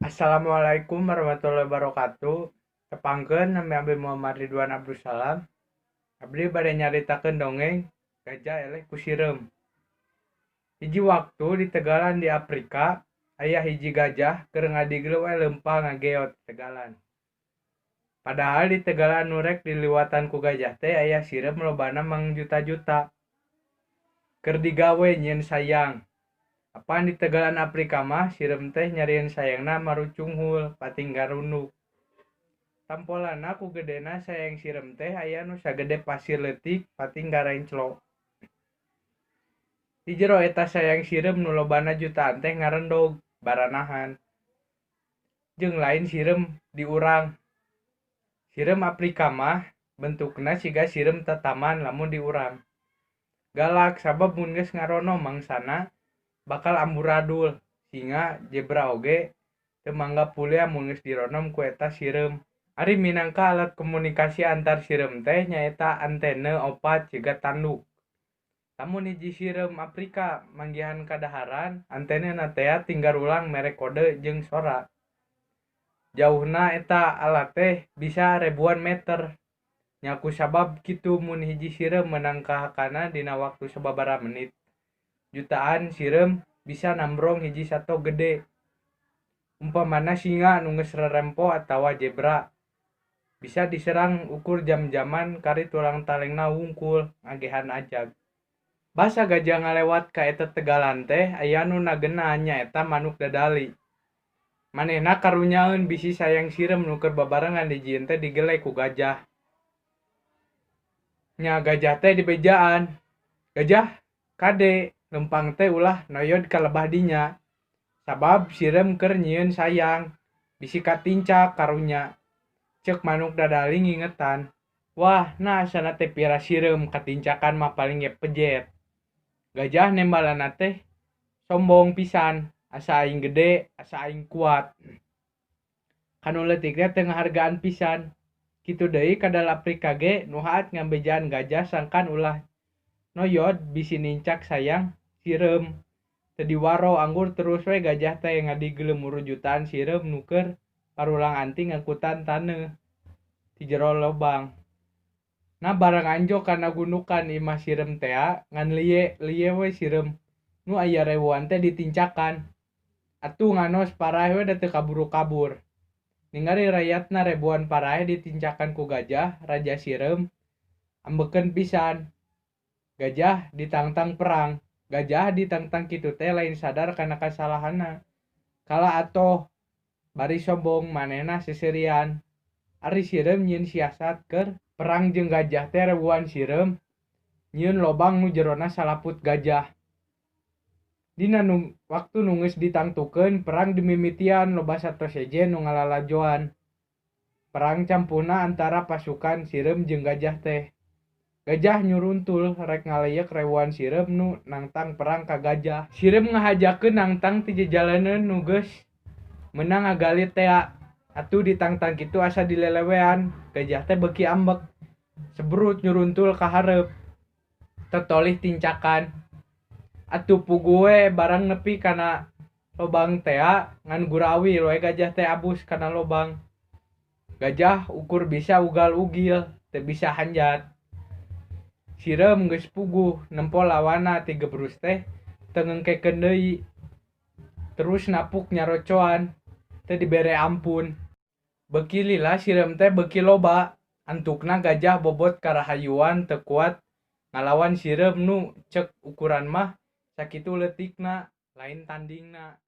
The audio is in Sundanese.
Assalamualaikum warahmatullahi wabarakatuh. Tepangkeun nami abdi Muhammad Ridwan Abdussalam. Abdi bade nyaritakeun dongeng Gajah Eleh ku Sireum. Hiji waktu di tegalan di Afrika, aya hiji gajah keur ngadigel we leumpang ngageot tegalan. Padahal di tegalan nu rek diliwatan ku gajah teh aya sireum lobana mangjuta-juta. Keur digawe nyieun sayang. Apan di tegalan Afrika mah sireum teh nyarieun sayangna marucunghul pating garunduk. Tampolana ku gedena sayang sireum teh aya nu sagede pasir leutik pating garenclo. Di jero eta sayang sireum nu lobana jutaan teh ngarendog baranahan. Jeung lain sireum di urang. Sireum Afrika mah bentukna siga sireum tataman lamun di urang. Galak sabab mun geus ngarono mangsana bakal amburadul singa zebra oge teu mangga pulih mun geus dironom ku eta sireum. Ari minangka alat komunikasi antar sireum teh nyaeta antena opat siga tanduk. Lamun hiji sireum Afrika manggihan kadaharan, antena tea tinggarulang mere kode jeung sora. Jauhna eta alat teh bisa ribuan meter. Nya ku sabab kitu mun hiji sireum meunang kahakana dina waktu sababaraha menit. Jutaan sireum bisa nambrong hiji sato gede. Umpamana singa nu geus rerempo atawa zebra bisa diserang ukur jam-jaman kari tulang talengna wungkul ngagehan ajag. Basa gajah ngalewat ka eta tegalan teh aya nu nagenan nyaeta manuk dadali. Manehna karunyaeun bisi sayang sireum nu keur babarengan dijieun teh digelek ku gajah. Nya gajah teh dibejaan. Gajah kade lempang teh ulah noyod ka lebah dinya. Sabab sireum keur nyieun sayang bisi katincak karunya. Ceuk manuk dadali ngingetan. Wah, nah asana teh pira sireum katincakan mah paling ge pejet. Gajah nembalana teh sombong pisan, asa aing gede, asa aing kuat. Kanu leutik teh teu ngahargaan pisan. Kitu deui kadal Afrika ge nu haat ngabejaan gajah sangkan ulah noyod bisi nincak sayang sireum. Teu diwaro anggur terus we gajah teh ngadigel muru jutaan sireum nu keur parulang-anting ngangkutan taneuh ti jero lobang. Nah barang anjog kana gundukan imah sireum tea ngan lie-lie we sireum nu aya rewuan teh ditincakan. Atuh nganos paraeh we da teu kaburu-kabur. Ningali rayatna ribuan paraeh ditincakan ku gajah raja sireum ambekeun pisan. Gajah ditangtang perang. Gajah ditangtang kitu teh lain sadar kana kasalahanna. Kala atoh bari sombong manehna seserian. Ari sireum nyieun siasat keur perang jeung gajah teh ribuan sireum nyieun lobang nu jerona salaput gajah. Dina nu waktu nu geus ditangtukeun perang dimimitian loba sato sejen nu ngalalajoan. Perang campuhna antara pasukan sireum jeung gajah teh. Gajah nyuruntul rek ngaleyek rewuan sireum nu nangtang perang ka gajah. Sireum ngahajakeun nangtang ti jejalaneun nu geus meunang ngagalit tea. Atuh ditangtang kitu asa dilelewean, gajah teh beuki ambek. Sebrut nyuruntul ka hareup. Tetolih tincakan. Atuh puguh we barang nepi kana lobang tea ngan gurawil we gajah teh abus kana lobang. Gajah ukur bisa ugal-ugil, teu bisa hanjat. Sireum geus puguh nempo lawanna ti gebrus teh teu ngengkekeun deui. Terus napuk nyarocoan teu dibere ampun. Beuki lila sireum teh beuki loba. Antukna gajah bobot karahayuan teu kuat ngalawan sireum nu ceuk ukuran mah sakitu leutikna lain tandingna.